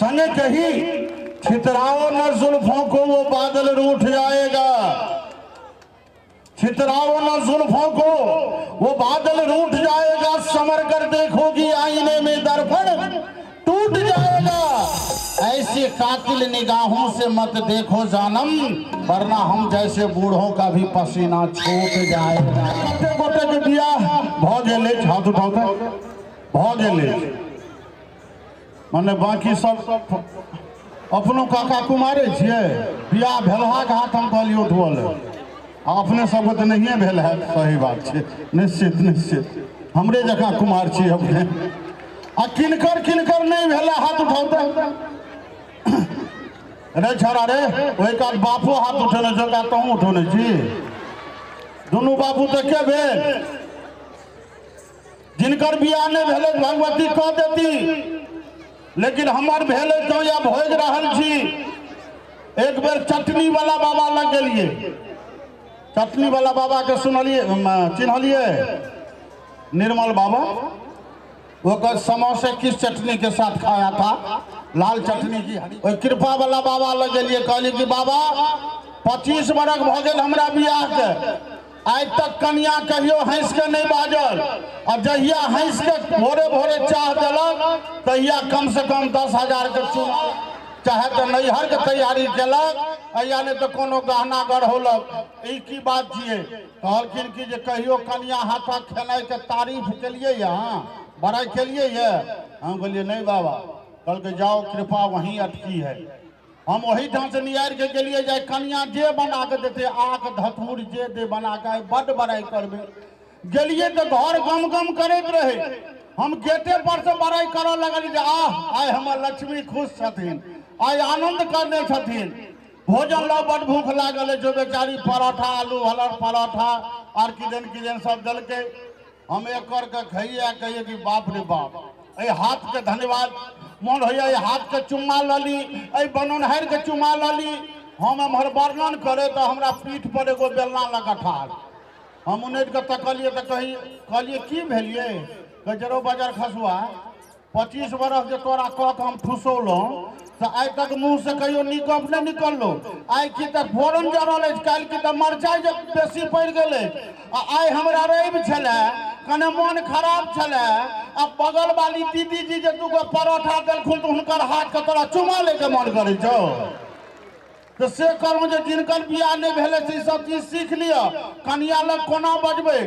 संगे कही छितराओ न जुल्फों को वो बादल रूठ जाएगा, छितराओ न जुल्फों को वो बादल रूठ जाएगा, समर कर देखोगी आईने में दर्पण टूट जाएगा। ऐसी कातिल निगाहों से मत देखो जानम, वरना हम जैसे बूढ़ों का भी पसीना छूट जाएगा। गोटे गोटे के बियाह भ गेलै, हाथ उठाओ त भ गेलै, माने बाकी सब अपनो काका कुमारे छियै, बियाह भेलहा के हाथ हम कहलियै उठबल, अपने सबके तऽ नहिए भेल है। सही बात छै, निश्चित निश्चित हमरे जकाँ कुमार छी अपने। आ किनकर किनकर नहीं भेल हाथ उठाओ त रे छौड़ा रे, ओहि कात बापो हाथ उठेने छौ, कात तहूँ उठौने छी, दुनू बापू तऽ के भेल? जिनकर बियाह नहि भेलै भगवती कह देती, लेकिन हमर भेलै तो या भोगि रहल छी। एक बेर चटनी वाला बाबा लग गेलियै, चटनी वाला बाबा के सुनलियै चिन्हलियै, निर्मल बाबा, वो समोसे किस चटनी के साथ खाया था, लाल चटनी की। ओहि कृपा वाला बाबा लग गेलियै, कहलियै कि बाबा 25 बरख भऽ गेल हमरा बियाह के, आइ तक कनिया कहियो हँसि के नहीं बाजल, आ जहिया हँसि के भोरे भोरे चाह देलक तहिया कम से कम 10,000 के चुना, चाहे तो नैहर के तैयारी केलक या नहीं तो कोनो गहना गढ़ौलक। ई की बात छियै? कहलखिन कि जे कहियो कनिया हाथक खेनाइ के तारीफ केलियै अहाँ, बड़ाइ केलियै ये? हम कहलियै नहीं बाबा। कहलकै जाओ कृपा वहीं अटकी है। हम ओही ठाम से नियारि के गेलियै जे कनिया जे बना के देते, आक धतूर जे दे बना के, बड बड़ाइ करबै। गेलियै तऽ घर गम गम करैत रहे, हम गेटे पर से बड़ाइ करऽ लगलियै जे आह आइ हमर लक्ष्मी खुश छथिन, आइ आनंद करने छथिन। भोजन लऽ बड भूख लागल अछि, बेचारी परोठा आलू हलर परोठा आर किदन किदन सब देलकै। हम एक करके खइए कहिए कि बाप रे बाप, एहि हाथ के धन्यवाद, मन होइए एहि हाथ के चुम्मा लली, एहि बनौनहारि के चुम्मा लली। हम एम्हर वर्णन करे तऽ हमरा पीठ पर एगो बेलना लगा ठाढ़, हम उनटि कऽ तकलियै तऽ कहलियै की भेलियै? कहै छै रौ बजर खसुआ, 25 बरस जे तोरा कऽ के हम ठुसौलहुँ तऽ आइ तक मुँह से कहियो नीक गप नहि निकललो। आइ की तऽ फोरन जरल अछि, काल्हि की तऽ मरचाइ जे बेसी पड़ि गेल अछि, आ आइ हमरा रवि छलै, कने मोन खराब छलै, आ बगल वाली दीदी जी जे दूगो परोठा देलखुन तऽ हुनकर हाथ के तोरा चुमा लैके मन करै छौ। तऽ से कहलहुँ जे जिनकर बियाह नहि भेलै से ई सब चीज सीख लिअ, कनिया लग कोना बजबै।